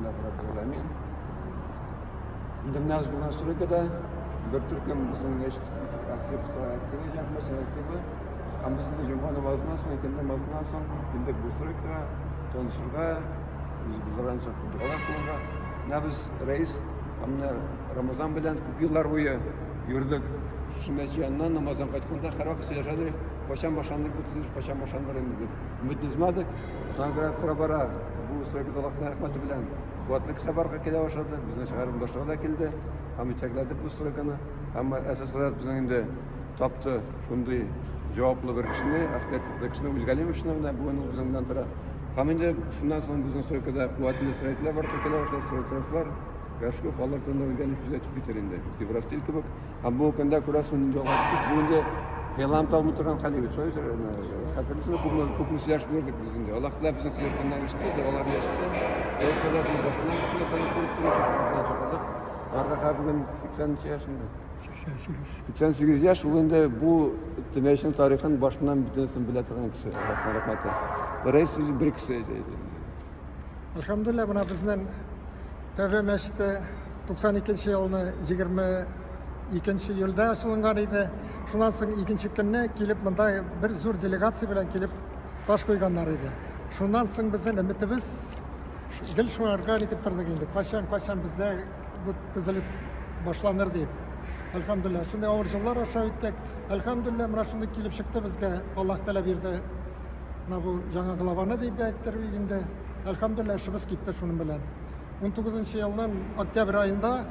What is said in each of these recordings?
Әлхәмдүлилләһи раббил галәмин. Инде менә без бүген стройкада бер төркем безнең мәчет актив активы, җәмәгать мәчет активы. Һәм без инде җомга намазыннан соң, икенде намазыннан соң килдек бу стройкага, танышырга, үз булдырганча догалар кылырга. Менә без рәис һәм менә Рамазан белән күп еллар буе йөрдек. Шушы мәчет яныннан намаздан кайтканда һәрвакыт сөйләшә идек, кайчан башланыр бу төзелеш, кайчан башланыр инде дип. Өмет өзмәдек. Шуңа күрә тора-бара бу стройкада Аллаһның рәхмәте белән куәтле кешеләр барлыкка килә башлады. Безнең шәһәр башлыгы да килде. Һәм җитәкләде бу стройканы. Һәм Әлфәс хәзрәт безнең инде тапты шундый җаваплы бер кешене, авторитетлы кешене, Үлгалимовичны менә бүген ул безнең белән тора. Һәм инде шуннан соң безнең стройкада куәтле строительләр барлыкка килә башлады, стройтростлар, Горшков, алар турында Үлгалимович үзе әйтеп китәр инде. Евростиль кебек. Һәм бу көндә күрәсең, нинди алга китеш. Бу инде хыялланып та алмый торган хәл бит. Шулай бит, хәтерлисеңме, күпме, күпме сөйләшеп йөрдек без инде. Аллаһ Тәгалә безнең сөйләшкәннәрне ишетте, догаларны ишетте. Рәис хәзрәтнең башыннан бөтен нәрсәне күреп торучы, шуның чакырдык. Аңарга бүген 80 нче яшь инде. 88. 88 яшь, ул инде бу Төмәчнең тарихын башыннан бөтенесен белә торган кеше, Аллаһның рәхмәте. Рәис үзе бер кеше иде. Әлхәмдүлилләһ, менә безнең Тәвә мәчете 92 елны 22 июльдә ачылынган иде. Шуннан соң икенче көнне килеп монда бер зур делегация белән килеп таш куйганнар иде. Шуннан соң безнең өметебез гел шуңарга итеп тордык инде. Кайчан, кайчан бездә бу төзелеп башланыр дип. Әлхәмдүлилләһ, шундый авыр еллар аша үттек. Әлхәмдүлилләһ, менә шундый килеп чыкты безгә. Аллаһ Тәгалә бирде. Менә бу яңа главаны дип әйттер инде. Әлхәмдүлилләһ, эшебез китте шуның белән. 19 елның октябрь аенда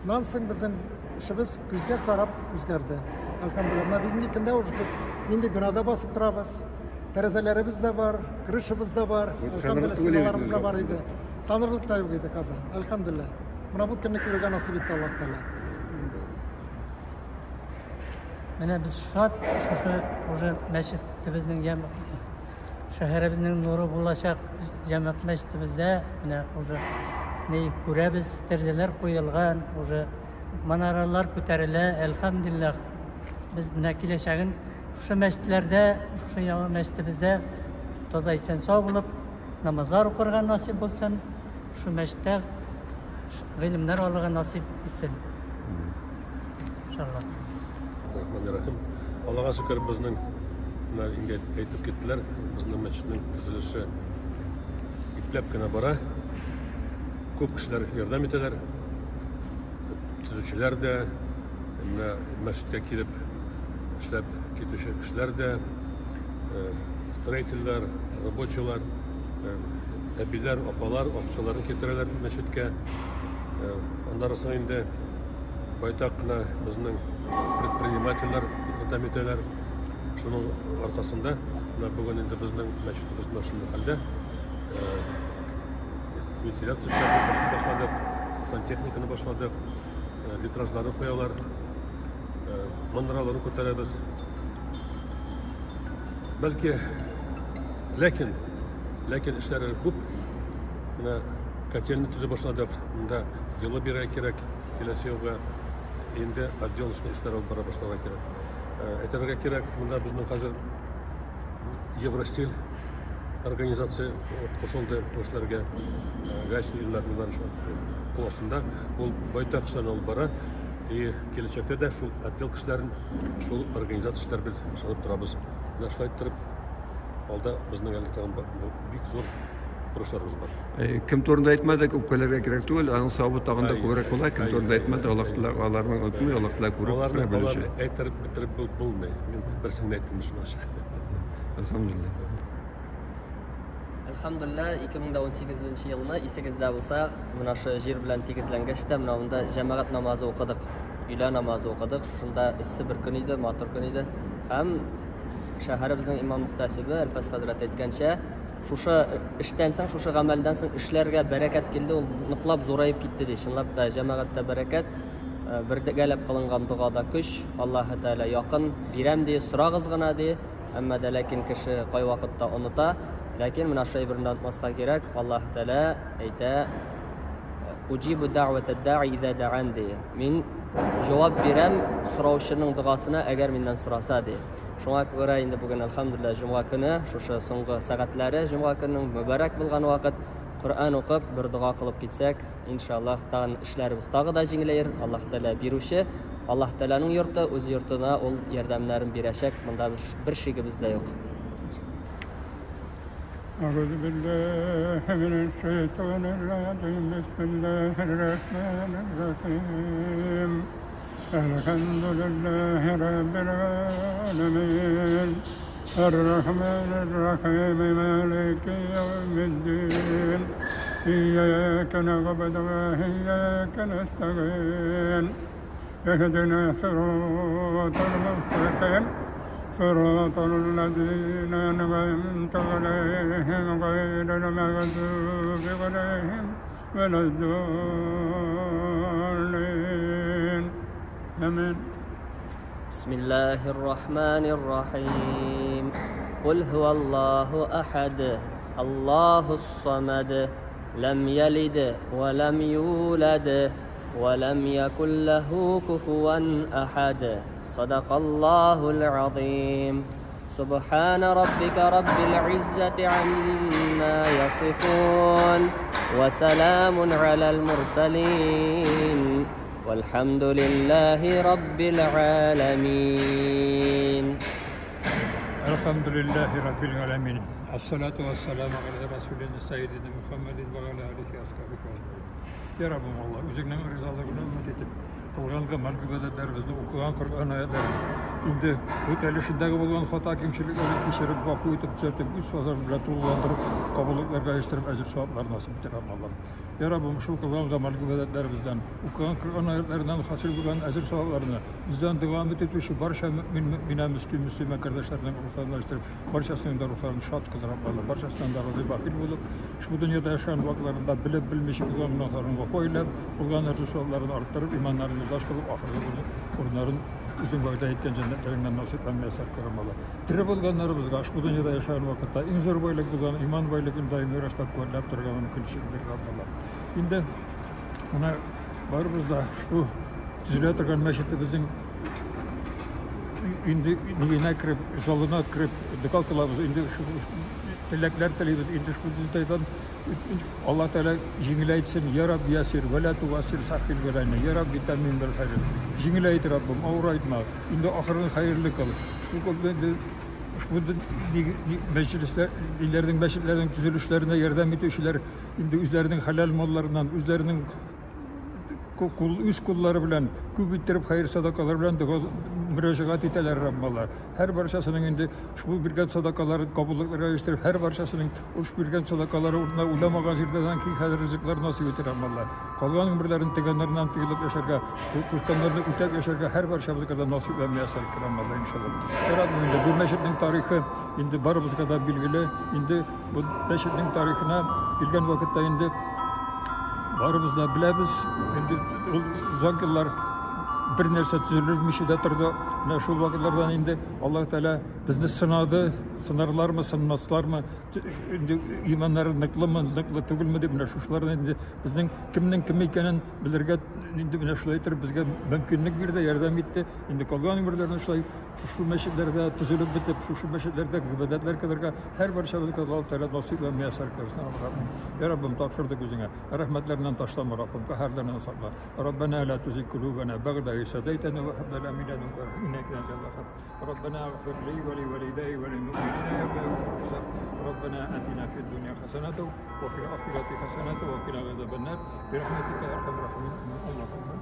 нан соң безнең эшебез күзгә карап үзгәрде. Әлхәмдүлилләһ, менә бүгенге көндә уже без нинди бинада басып торабыз. Тәрәзәләребез дә бар, крышабыз да бар, әлхәмдүлилләһ, стеналарыбыз да бар иде. Танырлык та юк иде хәзер. Әлхәмдүлилләһ. Менә бу көнне күрергә насыйп итте Аллаһ Тәгалә. Менә без шат, шушы уже мәчетебезнең ям шәһәребезнең нуры булачак җәмәгать мәчетебездә менә уже ни күрәбез, тәрәзәләр куелган, уже манаралар күтәрелә, әлхәмдүлилләһ. Без менә киләчәген шушы мәчетләрдә, шушы яңа мәчетебездә таза исән сау булып, намазлар укырга насыйп булсын, шул мәчеттә гыйлемнәр алырга насыйп итсен. Иншалла. Рахман Аллага шөкер, безнең менә инде әйтеп киттеләр, безнең мәчетнең төзелеше ипләп кенә бара. Күп кешеләр ярдәм итәләр. Төзүчеләр дә, менә мәчеткә килеп эшләп китүче кешеләр дә, строительләр, рабочийлар, әбиләр, апалар акчаларын китерәләр мәчеткә. Аннары соң инде байтак кына безнең предпринимательләр ярдәм итәләр. Шуның аркасында менә бүген инде безнең мәчетебез менә шундый хәлдә. Вентиляция эшләрен башладык, сантехниканы башладык, витражларны куялар, манараларны күтәрәбез. Бәлки, ләкин, ләкин эшләр әле күп. Менә котельный төзи башладык. Монда йылы бирә кирәк киләсе елга. Инде отделочный эшләр алып бара башларга кирәк. Әйтергә кирәк, монда безнең хәзер Евростиль организация кушылды бу эшләргә. Гайсин Илнар Миланович кул астында ул байтак эшләрне алып бара. И киләчәктә дә шул отдел кешеләрен, шул организация эшләр без ышанып торабыз. Менә шулай иттереп, алда безнең әле тагын бик зур бурычларыбыз бар. Кем турында әйтмәдек, үпкәләргә кирәк түгел, аның савабы тагын да күбрәк була. Кем турында әйтмәде, Аллаһ Тәгалә аларны онытмый, Аллаһ Тәгалә күреп Аларны, аларны әйттереп бетереп булмый. Мин берсен генә әйттем шуның өчен. Әлхәмдүлилләһ. Әлхәмдүлилләһ, 2018 елны исегездә булса, менә шушы җир белән тигезләнгәч тә, менә монда җәмәгать намазы укыдык. Өйлә намазы укыдык. Шушында эссе бер көн иде, матур көн иде. Һәм шәһәребезнең имам мөхтәсибе Әлфәс хәзрәт әйткәнчә, шушы эштән соң, шушы гамәлдән соң эшләргә бәрәкәт килде, ул ныклап зураеп китте ди. Чынлап та җәмәгатьтә бәрәкәт, бергәләп кылынган догада көч, Аллаһы Тәгалә якын, бирәм ди, сорагыз гына ди. Әмма дә ләкин кеше кайвакытта оныта. Ләкин менә шул әйберне онытмаска кирәк. Аллаһ Тәгалә әйтә, Уҗибу дәгъвәтә даи иза даан ди. Мин җавап бирәм сораучының догасына, әгәр миннән сораса ди. Шуңа күрә инде бүген әлхәмдүлилләһ җомга көне, шушы соңгы сәгатьләре җомга көненең мөбарәк булган вакыт. Коръән укып, бер дога кылып китсәк, иншаллаһ, тагын эшләребез тагы да җиңеләер. Аллаһ Тәгалә бирүче, Аллаһ Тәгаләнең йорты, үз йортына ул ярдәмнәрен бирәчәк, монда бер шигебез дә юк. أعوذ بالله من الشيطان الرجيم بسم الله الرحمن الرحيم الحمد لله رب العالمين الرحمن الرحيم مالك يوم الدين إياك نعبد وإياك نستعين اهدنا صراط المستقيم صراط الذين أنعمت عليهم غير المغضوب عليهم ولا الضالين آمين. بسم الله الرحمن الرحيم قل هو الله أحد الله الصمد لم يلد ولم يولد ولم يكن له كفوا أحد صدق الله العظيم سبحان ربك رب العزة عما يصفون وسلام على المرسلين والحمد لله رب العالمين. الحمد لله رب العالمين الصلاة والسلام على رسولنا سيدنا محمد وعلى آله وأصحابه أجمعين. Ya Rabbim Allah, үзеңнең ризалыгыңны өмет итеп, кылган гамәл гыйбадәтләребезне, укыган Коръән аятларын, инде үтәлешендәге булган хата кимчелекләрне кичереп, гафу итеп, төзәтеп, үз фазылың белән тулыландырып, кабуллыкларга ирештереп, әҗер саваплар насыйп итә, Раббым Аллаһ. Я Раббым, шул кылган гамәл гыйбадәтләребездән, укыган Коръән аятларыннан хасил булган әҗер савапларны бездән дәвам итүче барча мөэмин, мөэминә, мөслим, мөслимә кардәшләрнең рухларына ирештереп, барчасының да рухларын шат кыл, Раббым Аллаһ, барчасынан да разый бахил булып, шул дөньяда яшәгән вакытларында белеп, белмичә кылган гөнаһларын гафу әйләп, булган әҗер савапларын арттырып, иманнарын юлдаш кылып, ахыргы урыннарын үзең вәгъдә иткән җәннәтләреңнән насыйп һәм мияссәр кыл, Алла. Тере булганнарыбызга ошбу дөньяда яшәгән вакытта иң зур байлык булган иман байлыгын даими раслап, куәтләп торырга мөмкинчелек бир, Алла. Инде менә барыбыз да шул төзелә торган мәчетебезнең инде нигенә кереп, залына кереп дога кылабыз, инде шул теләкләр телибез, инде шул дөньядан Алла Тәгалә җиңеләйтсен, Я Рабби ясир, вә лә тугасир сахил вәләйна, Я Рабби тәммим бел хәйр. Җиңеләйт, Раббым, авырайтма. Инде ахырын хәерле кыл. Шул инде ушбу мәҗлесләр, илләрнең мәчетләрнең төзелешләренә ярдәм итүчеләр инде үзләренең хәләл малларыннан, үзләренең кул, үз куллары белән күп иттереп хәер садакалар белән дога мөрәҗәгать итәләр, Раббым Алла. Һәр барчасының инде ушбу биргән садакаларын кабуллыкларга ирештереп, һәр барчасының уш биргән садакалары урынына уйламаган җирдән киң хәзер ризыклар насыйп итә, Раббым Алла. Калган гомерләрен тегәннәреннән тыелып яшәргә, кушканнарны үтәп яшәргә һәр барчабызга да насыйп вә мияссәр кыл, Раббым Алла, иншалла. Раббым, инде бу мәчетнең тарихы инде барыбызга да билгеле. Инде бу мәчетнең тарихына килгән вакытта инде барыбыз да беләбез. Инде ул озак еллар бер нәрсә төзелмичә дә торды. Менә шул вакытлардан инде Аллаһ Тәгалә безне сынады, сынарлармы, сынмаслармы, инде иманнары ныклымы, ныклы түгелме дип, менә шушыларны инде безнең кемнең кем икәнен белергә инде менә шулай итеп безгә мөмкинлек бирде, ярдәм итте. Инде калган гомерләрне шулай шушы мәчетләрдә төзелеп бетеп, шушы мәчетләрдә гыйбадәтләр кылырга һәр барчабызга Аллаһ Тәгалә насыйп вә мияссәр кылсын, Раббым. Я Раббым, тапшырдык үзеңә. Рәхмәтләреннән ташлама, Раббым, каһәрләреннән сакла. Раббана ла тузиг кулубана бәгъдә из һадайтана ва һаб лана мин ладунка иннака антал ваһһаб. Раббана اغфир ли ва ли валидайя ва лил муъминина яума якумул хисаб. Раббана атина фид дунья хасанатан ва фил ахирати хасанатан ва кина азабан нар. Бирахматика я архамар рахимин. Аллахумма.